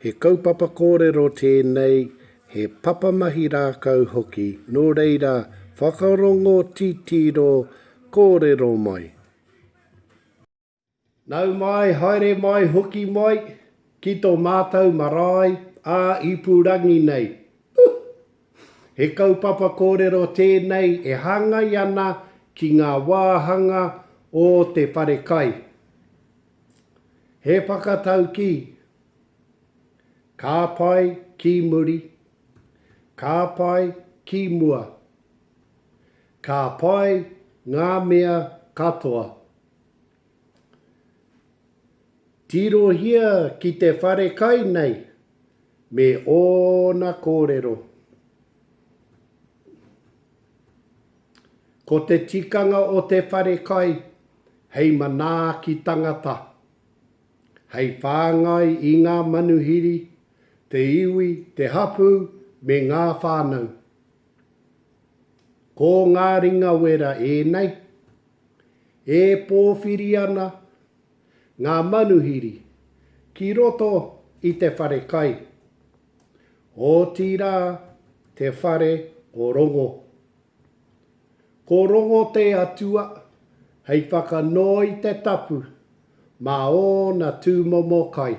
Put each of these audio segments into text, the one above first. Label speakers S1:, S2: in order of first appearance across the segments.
S1: He kaupapa kōrero tēnei, he papamahi rākau hoki, nō reira, whakarongo, titiro, kōrero mai. Nau mai, haere mai, hoki mai, ki tō mātou marae ā-ipurangi nei. Huh! He kaupapa kōrero tēnei e hāngai ana ki ngā wāhanga o te wharekai. He whakataukī, Ka pai ki muri, ka pai ki mua. Ka pai ngā mea katoa. Tirohia ki te whare kai nei me ōna kōrero. Ko te tikanga o te whare kai hei manaaki tangata, hei whāngai i ngā manuhiri, te iwi, te hapū me ngā whānau. Ko ngā ringawera ēnei. E pōwhiri ana ngā manuhiri ki roto i te whare kai, otirā te whare o Rongo. Ko Rongo te atua hei whakanō i te tapu mā ōna tūmomo kai.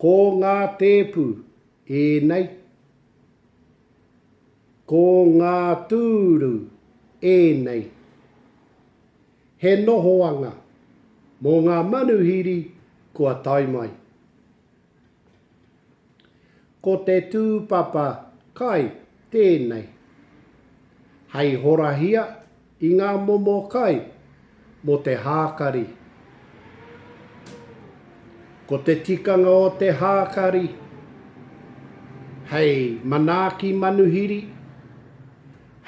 S1: Ko ngā tēpu ēnei. Ko ngā tūru ēnei. He nohoanga mō ngā manuhiri kua tae mai. Ko te tūpapa kai tēnei. Hei horahia i ngā momo kai mō te hākari. Ko te tikanga o te hākari hei manaaki manuhiri,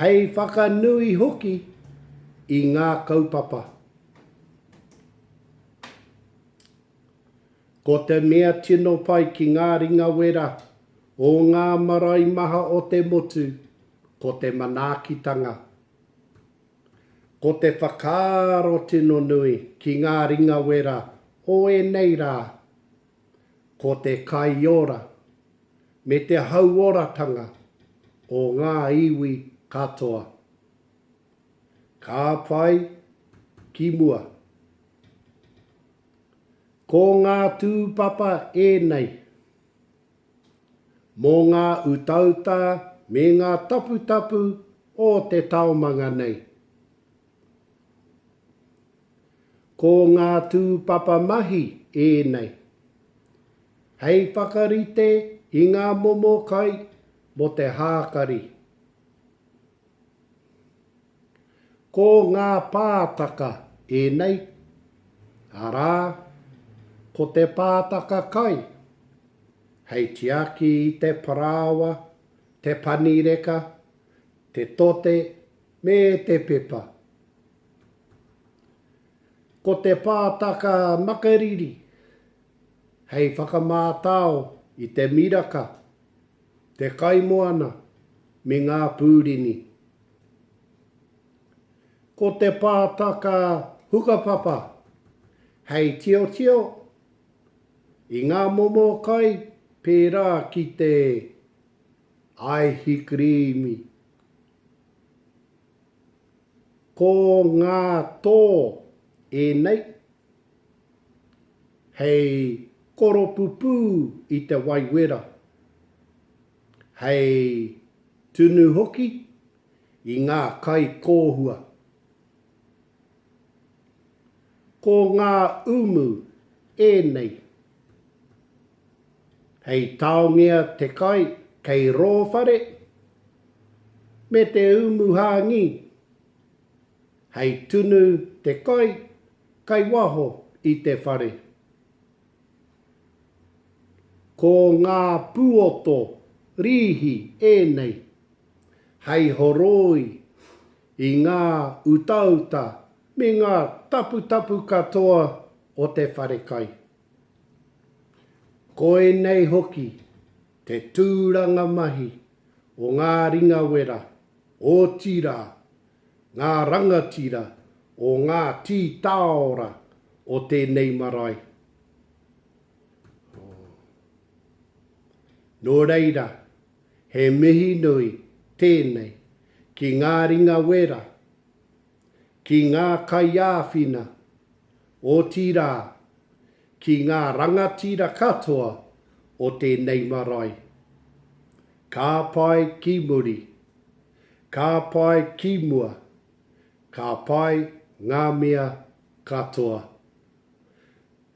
S1: hei whakanui hoki i ngā kaupapa. Ko te mea tino pai ki ngā ringawera o ngā marae maha o te motu ko te manaakitanga. Ko te whakaaro tino nui ki ngā ringawera o ēnei rā, ko te kaiora me te hauoratanga o ngā iwi katoa. Ka pai ki mua. Ko ngā tūpapa ēnei. Mō ngā utauta me ngā taputapu o te taomanga nei. Ko ngā tūpapa mahi ēnei. Hei whakarite i ngā momo kai mō te hākari. Ko ngā pātaka ēnei, arā, ko te pātaka kai, hei tiaki i te parāoa, te panireka, te tote me te pepa. Ko te pātaka makariri, hei whakamātao i te miraka, te kaimoana me ngā pūrini. Ko te pātaka hukapapa hei tiotio i ngā momo kai pērā ki te aihikirīmi. Ko ngā tō ēnei hei koropupū i te wai wera, hei tunu hoki i ngā kai kōhua. Ko ngā umu ēnei. Hei taongia te kai kei rō whare, me te umu hāngī. Hei tunu te kai kai waho i te whare. Ko ngā puoto rīhi ēnei. Hei horoi i ngā utauta me ngā taputapu katoa o te wharekai. Koinei hoki te tūranga mahi o ngā ringawera, otirā, ngā rangatira o ngā tītāora o tēnei marae. Nō reira, he mihi nui tēnei ki ngā ringa wera, ki ngā kaiāwhina, otirā, ki ngā rangatira katoa o tēnei marae. Ka pai ki muri, ka pai ki mua, ka pai ngā mea katoa.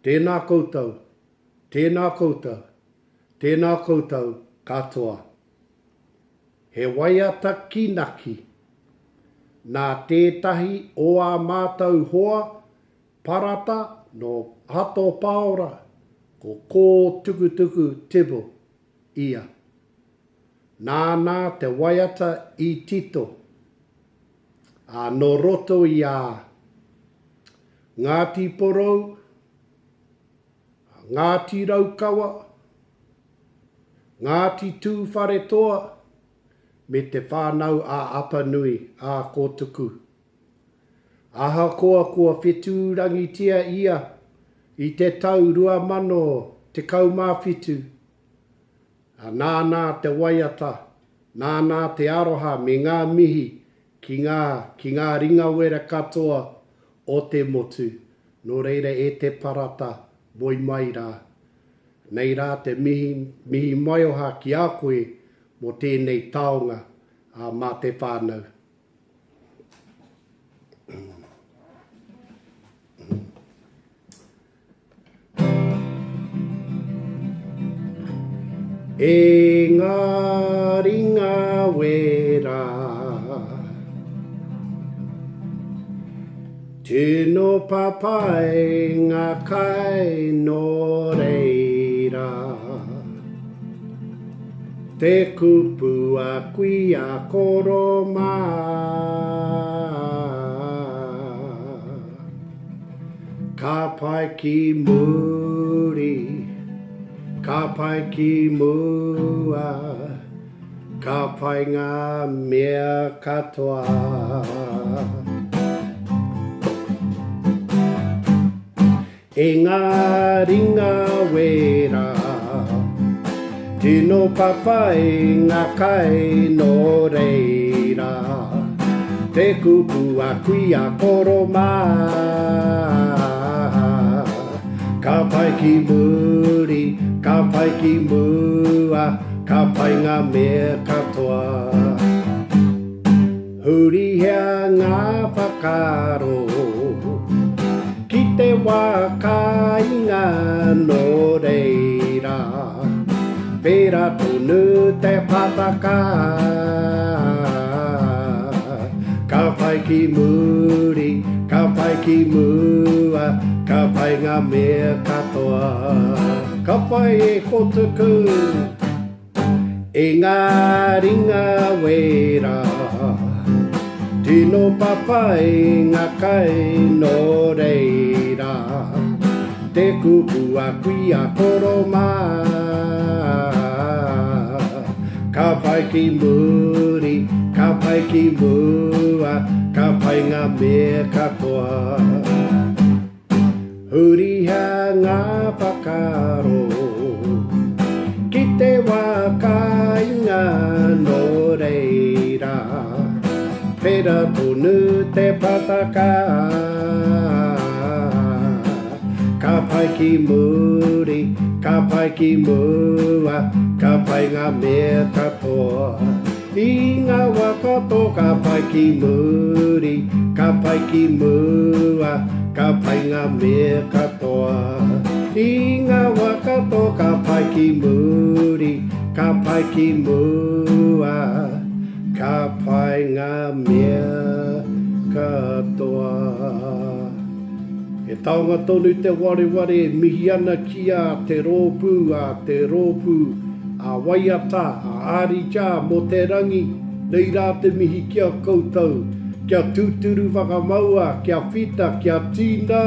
S1: Tēnā koutou, tēnā koutou, tēnā koutou katoa. He waiata kinaki nā tētahi o ā mātou hoa parata nō Hato Paora, ko Kō Tukutuku Tibble ia. Nāna te waiata i tito, ā, nō roto i a Ngāti Porou, a Ngāti Raukawa, Ngāti Tūwharetoa me Te Whānau a Apanui, ā Kōtuku. Ahakoa kua whetūrangitia ia i te tau 2017, ā, nāna te waiata, nāna te aroha me ngā mihi ki ngā, ki ngā ringawera katoa o te motu. Nō reira e te parata, moe mai rā. Nei rā te mihi, mihi maioha ki a koe mō tēnei taonga, ā, mā te whānau. E ngā ringa wera. Tino papai ngā kai nō reira. Te kupu a kui a koro mā. Ka pai ki muri, ka pai ki mua, ka pai ngā mea katoa. E ngā ringa wera, tino papai ngā kai nō reira. Te kupu a kuia koro mā. Ka pai ki muri, ka pai ki mua, ka pai ngā mea katoa. Hurihia ngā whakaaro ki te wā kāinga nō reira. Pērā tonu te pātaka. Ka pai ki muri, ka pai ki mua, ka pai ngā mea katoa. Ka pai e Kotuku. E ngā ringa wera. Tino papai ngā kai nō reira. Te kupu a kuia koro mā. Ka pai ki muri, ka pai ki mua, ka pai ngā mea katoa. Hurihia ngā whakaaro ki te wā kāinga nō reira pērā tonu te pataka. Ka pai ki muri, ka pai ki mua, ka pai ngā mea katoa. I ngā wā katoa ka pai ki muri, ka pai ki mua, ka pai ngā mea katoa. I ngā wā katoa ka pai ki muri, ka pai ki mua, ka pai ngā mea katoa. He taonga tonu te wareware e mihi ana ki a Te Rōpū, a Te Rōpū, a Waiata, a Arija mō te rangi, nei rā te mihi ki a koutou, kia tūturu whakamaua, kia whita, kia tīna,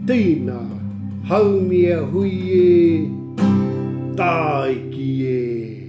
S1: tīna, haumi e hui e, tāiki e.